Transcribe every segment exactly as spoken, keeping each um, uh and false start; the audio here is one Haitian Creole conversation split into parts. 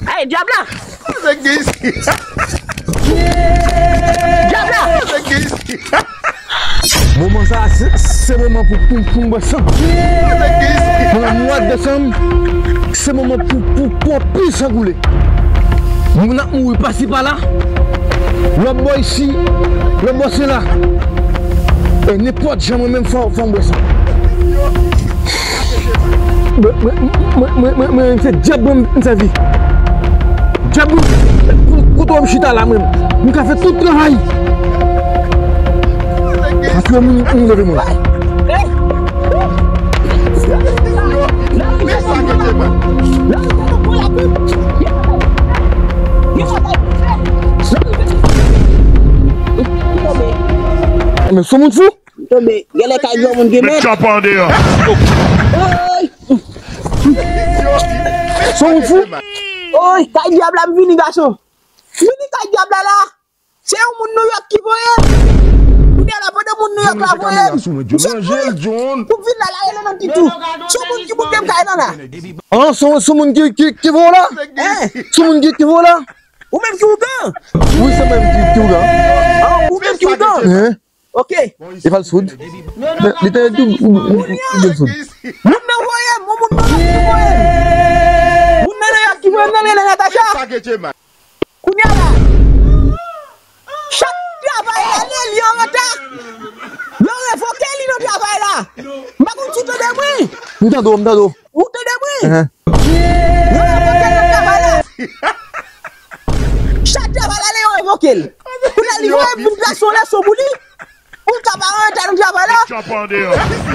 Ay, dyab la! Dyab la! Moman sa a, se, se moman pou, pou, pou m bwè san. Pandan mwa desanm, se moman pou, pou, pou anpil san koule. Moun ap mouri pasi pala. Lòt bò isi, lòt bò sila. E nenpòt jan mwen menm fò, fò m bwè san. Mwen, mwen, mwen, mwen, mwen, mwen, se dyab mwen m sèvi. Dyab mwen, kote w m chita la mwen, m ka fè tout travay. Paske moun, moun leve mwen. Men sou moun fou. Tonbe, genlè kay granmoun ki mèt. Met chòp an deyò. Oy! Son fou. Oy, kay dyab la m vini gason. Vini kay dyab la la. Se yon moun Nouyòk ki voye m. Kounye a la pandan moun Nouyòk la voye m. M sot Nouyòk pou m vin la la rele nan titou. Se yon moun ki boute m kay lan la. An, se yon moun ki, ki, ki voye w la? Hein? Se yon moun ki, ki voye w la? Ou menm ki ougan? Wi, se mwen menm ki, ki ougan. An, ou menm ki ougan? Hein? Ok. E fast food. Li te di ou, ou, ou, ou, ou food. Moun nan voye m, moun nan ki voye m. Moun nan ki voye m nan rele Natacha. Kounye a la. Chak travay la li, li an reta. Yo revoke li nan travay la. M pa konn si w tande mwen. M tande w, m tande w. Ou tande mwen? Yo revoke l nan travay la. Chak travay la li, yo revoke l. Kounye a li voye m vin pase yon leson pou li. Pou l ka pa anreta nan travay la.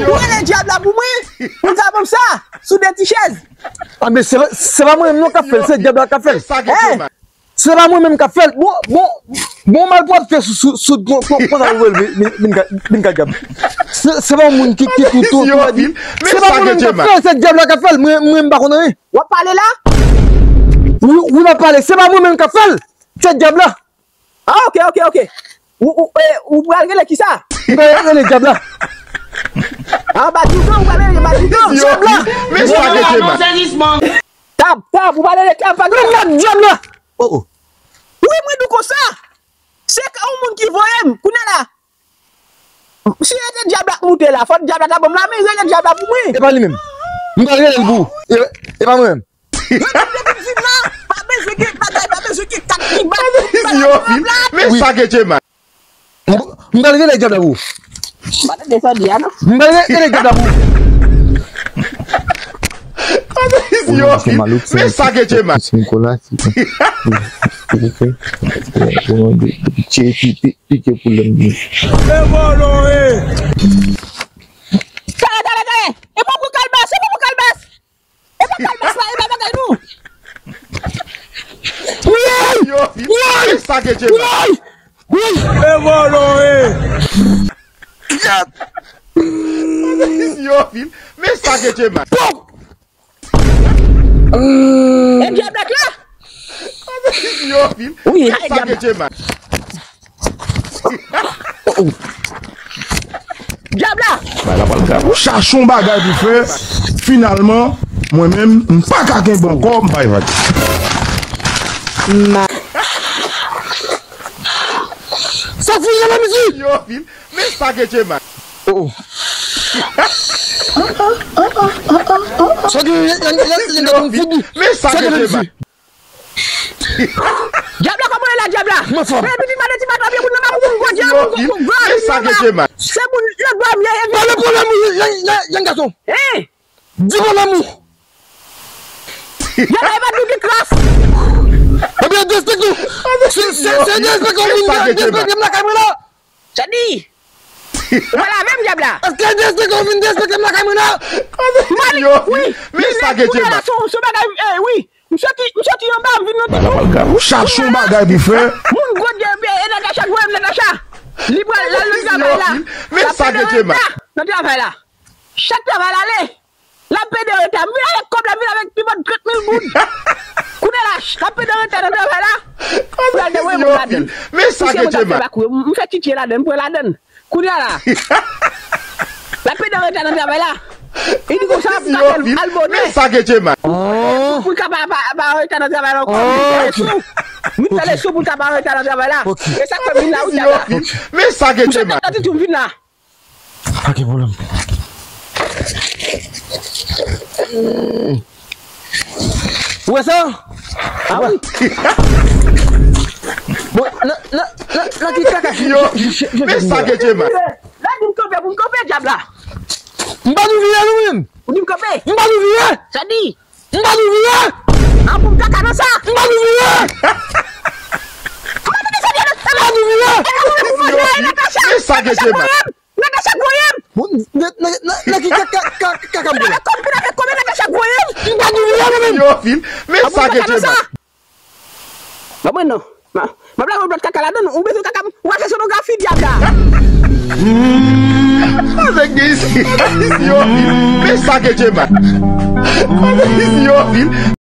Ou rele dyab la pou mwen. Pou l ka ban m sa. Sou de ti chèz. A, men se, se pa mwen menm non k ap fè l, se dyab la k ap fè l. Se pa mwen menm k ap fè l. Bon, bon, bon, malpwòpte sou, sou, sou, kon, kon, konsa ou rele vin, vin, vin ka, vin ka dyab. Se, se pa yon moun ki, ki tou, tou, tou, di. Se pa mwen menm k ap fè l, se dyab la k ap fè l. Mwen, mwen, m pa konn anyen. W ap pale la? Wi, wi, m ap pale. Se pa mwen menm k ap fè l. Se dyab la. Ah, ok, ok, ok. Ou, ou, eh, ou pral rele kisa? M pral rele dyab la. Ah, Badjougan, ou pral rele Badjougan. Dyab la. Men sa ki te mal. Tab, tab, ou pral rele tab, pa gen. Dyab la. Oh, oh. Wi, mwen di w konsa. Se yon moun ki voye m. Kounye a la. Si se te dyab la k moute la, fòk dyab la ta ban m lamen, rele dyab la pou mwen. E pa li menm. M pral rele l pou ou. E, e pa mwen menm. Yo t ap depi m fin la, pa bezwen gen bagay, pa bezwen gen kat ki bat, ki bat dyab la. Men sa ki te mal. M, m pral rele dyab la pou ou. M pa tande sa w di a, non. M pral rele dyab la pou ou. Men sa ki te mal. Pike pou lèm. E vòlò, e. Talè, talè, talè. E pa pou kalbas, e pa pou kalbas. E pa kalbas la, e pa bagay nou. Woy! Woy! Woy! Woy! E vòlò, e. Men sa ki te mal. E dyab la k la? Wi, ay dyab la. Dyab la. Chache yon bagay pou fè, finalman, mwen menm, m pa ka kenbe ankò, m bay vag. Sa fini la, mezi! Men sa ki te mal. Oh, oh. Sa gen, gen, gen, gen, gen, gen, gen, men sa ki te mal. Dyab la, kòman e la, dyab la? Men pitit madan ti madan byen moun nan, moun gwo dyab, moun gwo, moun gwo, men sa ki te mal. Se moun lòt bò m ye, e vin. Pale pwoblèm ou, jen, jen, jen gason. Hein? Di pwoblèm ou. Dyab la, e pa di w gen kras. Ebyen, derespekte w. Se, se, se derespekte w vin derespekte m lakay mwen la. Sa di? Ou pale avè m, dyab la? Èske derespekte w vin derespekte m lakay mwen la? M ale, wi. Men sa ki te mal. Se yon bagay, eh, wi. M soti, m soti anba, m vin nan ti kou. Chache yon bagay pou fè. Moun gwo de, e Natacha k voye m, Natacha. Li pral la nan travay la. Men sa ki te mal. Nan travay la. Chak travay la ale. L ap pede reta. M vin avèk kòb la, m vin avèk pi bò de trant mil goud. Kounye a la, l ap pede reta nan travay la. Pral devoye moun ladan l. Men sa ki te mal. M fè titye ladan l, m pran ladan l. Kounye a la. L ap pede reta nan travay la. Li di konsa pou ka al, al bonè. Men sa ke Djema. Pou l ka pa, pa, pa rete nan travay la ankò. Vin fè lesyon. Vin fè lesyon pou l ka pa rete nan travay la. E sa k fè m vin la, wi, dada. Men sa ke Djema. Vin la. Pa gen pwoblèm. Ou wè sa? Ah wi. Bon, nan, nan, nan, nan ki kaka? Yo, men sa ke Djema. Lè di m kanpe, pou m kanpe, dyab la. M pa nou vire, nou menm. Ou di m kanpe? M pa nou vire. Sa di? M pa nou vire. An pou m kaka nan sa. M pa nou vire. Kòman te di sa, dyab la? M pa nou vire. E la pou manje, Natacha. Men sa ke Djema. Natacha voye m! Bon, nan, nan, nan, nan ki ka, ka, ka, kaka m gen la? Pou n ap fè kòman Natacha voye m? M pa nou vire, nou menm. Yo, Phil, men sa ke Djema. Ban mwen non. Ma, m ap lave yon lòt kaka ladan, ou bezwen kaka m, ou al fè sonografi, dyab la. Avèk de isi, isi, yo, Phil, men sa ke Djema. Avèk isi, yo, Phil.